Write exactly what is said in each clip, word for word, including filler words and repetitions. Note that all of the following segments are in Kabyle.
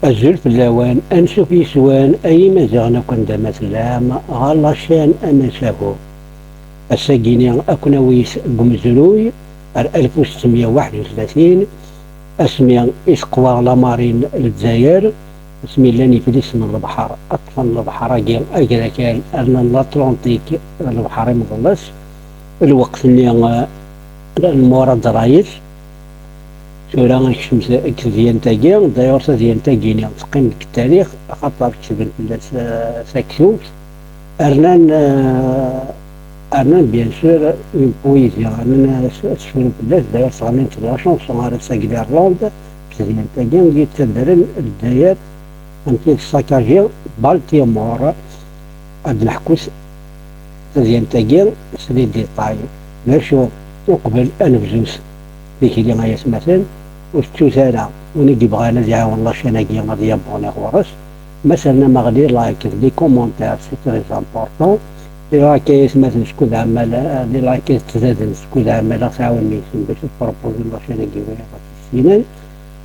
Azul fell-awen, ansuf yes-wen ay Imaziɣen akk anda ma tellam ɣer la chaîne Amasahu. Ass-agi-ni ad ken-awi deg umezruy ar alef u settemya u waḥed u tlatin, asmi i teqwa la marine n Lezzayer, asmi llan yiflisen n lebḥer ṭṭfen lebḥer-agi agrakal, rnan l'Atlantique lebḥer imeḍles. Lweqt-nni, eh, llan Murad Rayes. Tura ad nekcem s-, deg tedyant-agi. D'ailleurs, tadyant-agi-ni teqqim deg ttarix, axaṭer ketben fell-as, eh, taktubt. Rnan, eh, rnan, bien sûr, une poésie, rnan, eh, s-, sefru fell-as. D'ailleurs, sɣennint la chanson ar ass-agi l'Irlande, deg tedyant-agi, i yettadren Lezzayer, amek i tessakaji Baltimore. Ad neḥku s tadyant-agi s les détails. D acu, uqbel ad nebzu s tikli, ay atmaten, ur tettut ara, win i yebɣan ad iɛawen la chaîne-agi ad yabuni ɣur-s. Ma ternam-aɣ les likes, les commentaires, c'est très important. Les likes, ay atmaten, skud ɛemmal, les likes ttdaden skud ɛemmal, ad ɣ-tɛawnem yes-sen bac ad tpropozen la chaîne-agi i wiyaḍ ad tt-issinen.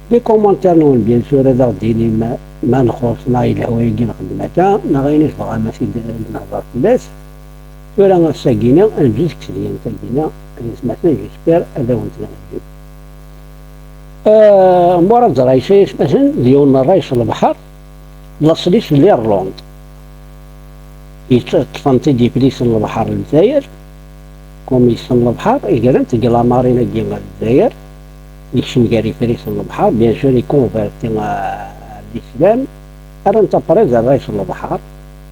Les commentaires-nwen, bien sûr, ad aɣ-d-tinim ma, ma nxuṣ neɣ yelha wayagi nxeddem akka, neɣ ayen i tebɣam ad t-id-, ad nehder fell-as. Tura ass-agi-ni, ad nebdu seg tedyant-agi-ni, ay atmaten, j'espère ad awen-tɛǧeb. Ah, Murad Rayes, ay atmaten, d yiwen n ṛṛayes n lebḥer, laṣel-is d l'Irlande. Yeṭṭfen-t-id yiflisen n lebḥer n Lezzayer, kum yessen lebḥer, gren-t deg la marine-agi n Lezzayer, yekcem gar yiflisen n lebḥer, bien sûr, ikonverti, ah, l'islam, rran-t après d ṛṛayes n lebḥer,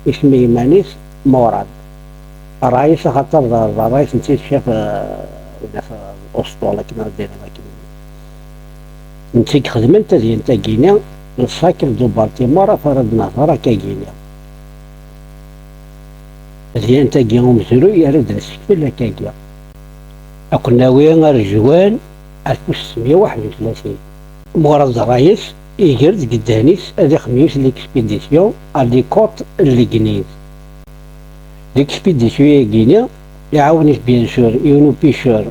isem i yiman-is Murad. Ṛṛayes, axaṭer d, d ṛṛayes netta i d chef, eh, n usṭul akken ara d-iniɣ akken. Netta i ixedmen tadyant-agi-ni, le sacre de Baltimore, ɣef ara d-nehder akkagi-ni. Tadyant-agi umezruy ara d-nessekfel akkagi. Ad ken-nawi ar Juin alef u settemya u waḥed u tlatin. Murad Rayes iger deg ddehn-is ad ixdem yiwet l'expédition à les côtes n Legliz. Deg l'expédition-agi-ni, iɛawen-it bien sûr yiwen upêcheur,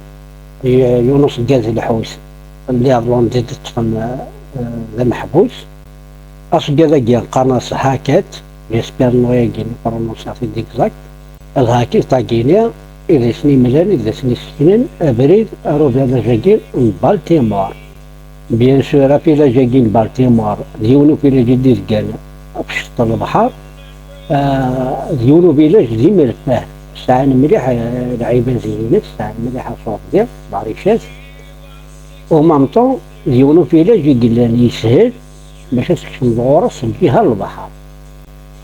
y-, yiwen uṣeggad n lḥut n l'Irlande i d-ṭṭfen, euh, d ameḥbus. Aṣeggad-agi qqaren-as Hackett, j'espère nom-agi i prononcer-t-id exact. D Hackett-agi-ni i d asen-imlan, i d asen-iseknen abrid ar uvillage-agi n Baltimore. Bien sûr, afillage-agi n Baltimore d yiwen uvillage i d-izgan ɣef cceṭ n lebḥer. Ah, d yiwen uvillage d imerfah, sɛan mliḥ, eh, lɛibad-ines, sɛan mliḥ aṣurdi, la richesse. En même temps, d yiwen uvillage i yellan yeshel bac ad tkecmeḍ ɣur-s seg lǧiha n lebḥer.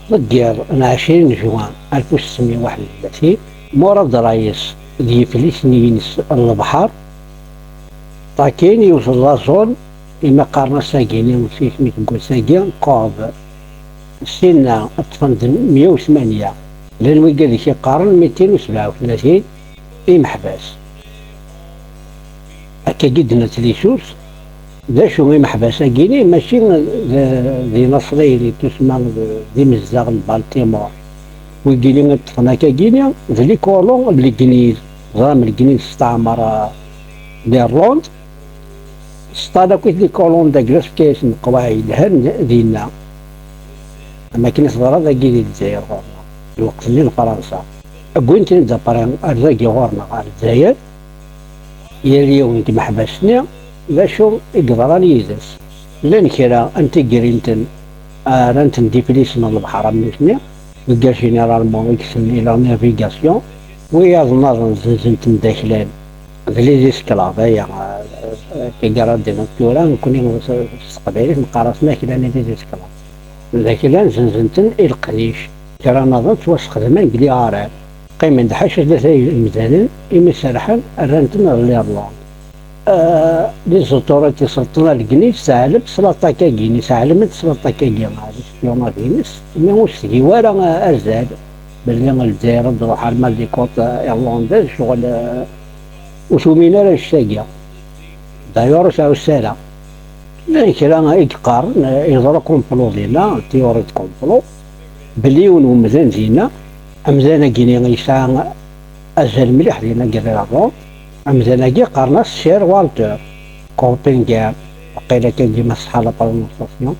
Deg yiḍ n ɛecrin juin alef u settemya u waḥed u tlatin, Murad Rayes d yiflisen-ines n lebḥer ṭṭakin yiwet n la zone, imi qqaren-as tagi-ni s yisem-is n wass-agi, Cove. Sinna ṭṭfen-d meyya u tmanya. Llan wigad i k-iqqaren mitin u sebɛa u tlatin imeḥbas. Akkagi d-nnant les sources. D acu imeḥbas-agi-ni? Mačči d, d inaṣriyen i tusma d, d imezdaɣ n Baltimore. Wigi-ni i ṭṭfen akkagi-ni d les colons n Legliz. Ẓram Legliz testeɛmer, ah, l'Irlande. Sṭan akkit les colons d agla tefka-yasen leqwaɛi yelhan dinna. Am akken i teḍra dagi di Lezzayer ɣur-neɣ, lweqt-nni n Fransa. Wwin-ten-id après ar dagi ɣur-neɣ, ar Lezzayer. Yal yiwen deg imeḥbas-nni, d acu i yeḍran yid-s? Llan kra n tigrinten, rran-ten d iflisen n lebḥer am nutni, deg généralement i kksen i la navigation, wiyaḍ nniḍen zenzen-ten d aklan, d les esclaves, aya, eh, eh, akka ara d-iniɣ tura, nekkni s, s teqbaylit neqqar-asen aklan i les esclaves. D aklan zenzen-ten i leqdic, kra nniḍen ttwasxedmen deg les arènes. Qqimen-d ḥaca tlata yemdanen, imi serḥen, rran-ten ɣer l'Irlande. Ah, les autorités, sselṭan n Legliz, teɛlem s l'attaque-agi-ni, teɛlem-d s l'attaque-agi, ah, l'espionnage-ines, mi ur s-tgiw ara, ah, azal, belli Lezzayer ad d-truḥ arma d les côtes, ah, irlandaises, ccɣel, ah, ur tumin ara annect-agi. D'ailleurs, ur sɛuss ara. Llan kra i yeqqaren, ah, yeḍra complot dinna, théorie de complot, belli yiwen wemdan dinna, amdan-agi-ni yesɛa azal mliḥ dinna deg l'Irlande. Amdan-agi qqaren-as Sir Walter Coppinger, waqila kan dima tṣeḥḥa la prononciation.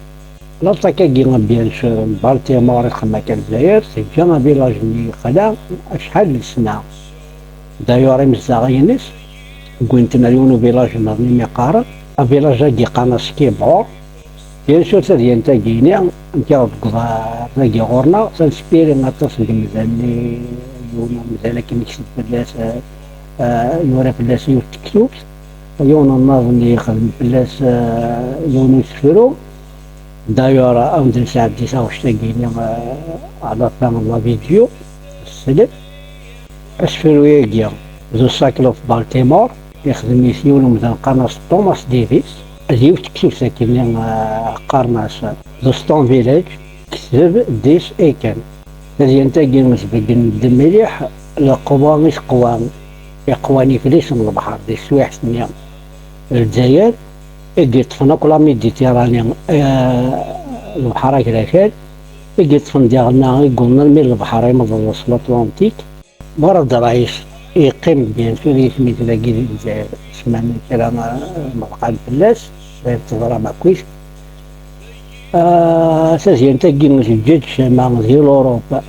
L'attaque-agi, bien sûr, n Baltimore i txedm akka Lezzayer, teǧǧa avilaj-nni yeqla acḥal n ssna. D'ailleurs, imezdaɣ-ines wwin-ten ar yiwen uvilaj nniḍen imi qqaren, avilaj-agi qqaren-as Kibor. Bien sûr, tadyant-agi-ini, nekk deg uḍar-agi ɣur-neɣ, tanspiri aṭas n yimdanen, yiwen umdan akken yekteb fell-as, eh, eh, yura fell-as yiwet n tektubt, yiwen nniḍen yexdem fell-as, eh, yiwen usefru. D'ailleurs, ad wen-d-nesɛeddi taɣect-agi-ini, eh, à la fin de la vidéo, teslet. Asefru-agi, The Cycle of Baltimore, ixdem-it yiwen umdan qqaren-as Thomas Davis, d yiwet n tektubt akkenni, eh, qqaren-as The Stone Village, tekteb Des Aiken. Tadyant-agi sbeggen-d mliḥ lqewwa i teqwa, iqwan iflisen n lebḥer di teswiɛt-nni n Lezzayer, i yeṭṭfen akk la Méditerranée, eh, lebḥer agrakal, i yeṭṭfen diɣen i yewwḍen armi d lebḥer imḍebbes, l'Atlantique. Murad Rais yeqqim, bien sûr, yisem-is dagi di Lezzayer, ssman kra, eh, meḍqan fell-as, ɣer teẓram akk-is. Ah, tadyant-agi teǧǧa-d ccama di l'Europe.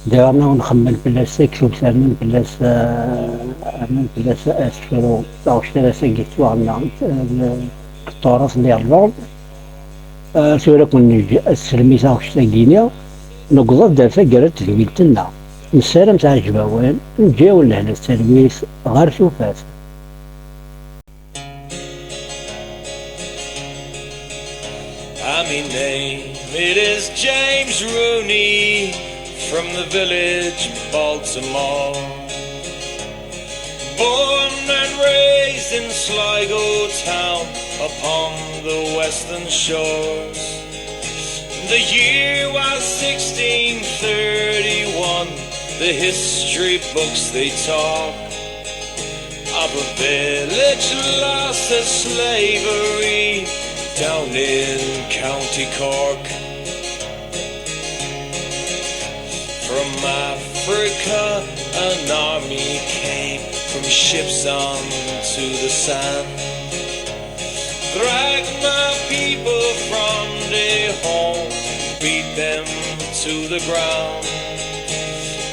Diɣen ad nxemmel fell-as taktubt, rnan fell-as, ah, rnan fell-as asefru, taɣect-as-agi tettwaɣna, eh, deg Ttuṛaṣ n Irlande. Ah, tura ad ken-neǧǧ ad teslem i taɣect-agi-ni, newweḍ-d ar taggara n tedwilt-nneɣ. Nessaram teɛjeb-awen, neǧǧa-yawen lehna d talwit ɣer tufat. I mean, name, it is James Rooney from the village Baltimore. Born and raised in Sligo town upon the western shores. The year was sixteen thirty-one, the history books they talk of a village lost to slavery down in County Cork. From Africa an army came, from ships on to the sand. Drag my people from their home, beat them to the ground.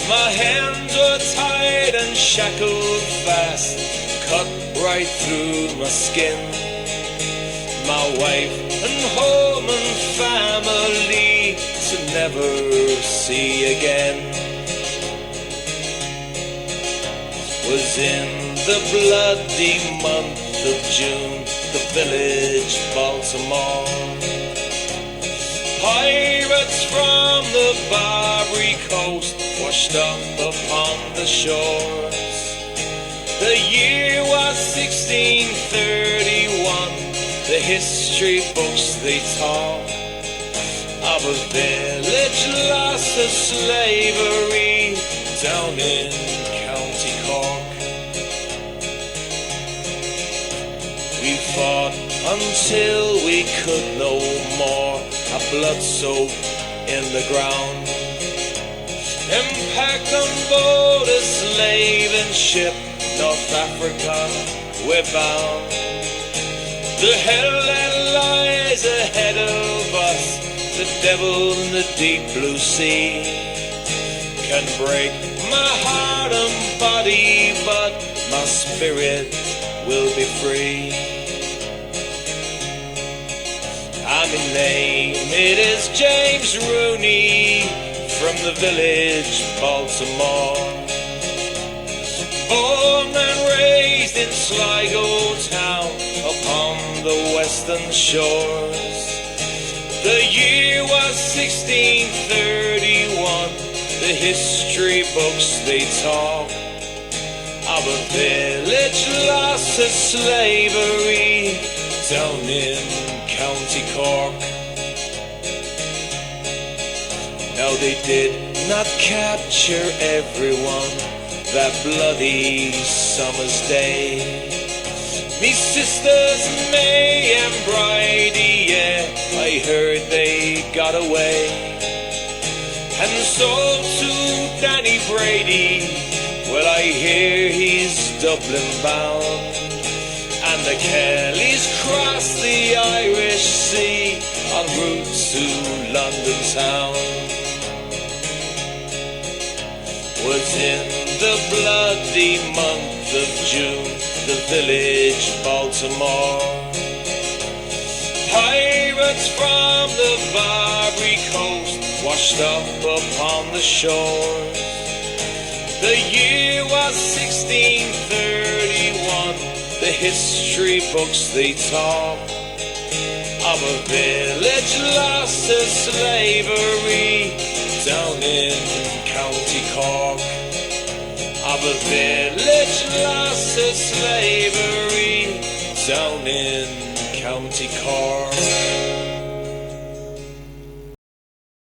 My hands were tied and shackled fast, cut right through my skin. My wife and home and family to never see again. Was in the bloody month of June, the village Baltimore. Pirates from the Barbary coast washed up upon the shores. The year was sixteen thirty-one, the history books they talk of a village lost to slavery down in County Cork. We fought until we could no more, our blood soaked in the ground. Impact on board a slaving ship, North Africa we're bound. The hell that lies ahead of us, the devil in the deep blue sea, can break my heart and body, but my spirit will be free. I'm in name, it is James Rooney from the village Baltimore. Born and raised in Sligo town upon the western shores. The year was sixteen thirty-one, the history books they talk of a village lost to slavery down in County Cork. No, they did not capture everyone that bloody summer's day. Me sisters May and Bridie, yeah, I heard they got away. And so to Danny Brady, well, I hear he's Dublin bound. And the Kellies cross the Irish Sea En route to London town was in the bloody month of June, the village Baltimore. Pirates from the Barbary coast washed up upon the shores. The year was sixteen thirty-one, the history books they talk of a village lost to slavery down in County Cork. Of a village lost to slavery down in County Cork.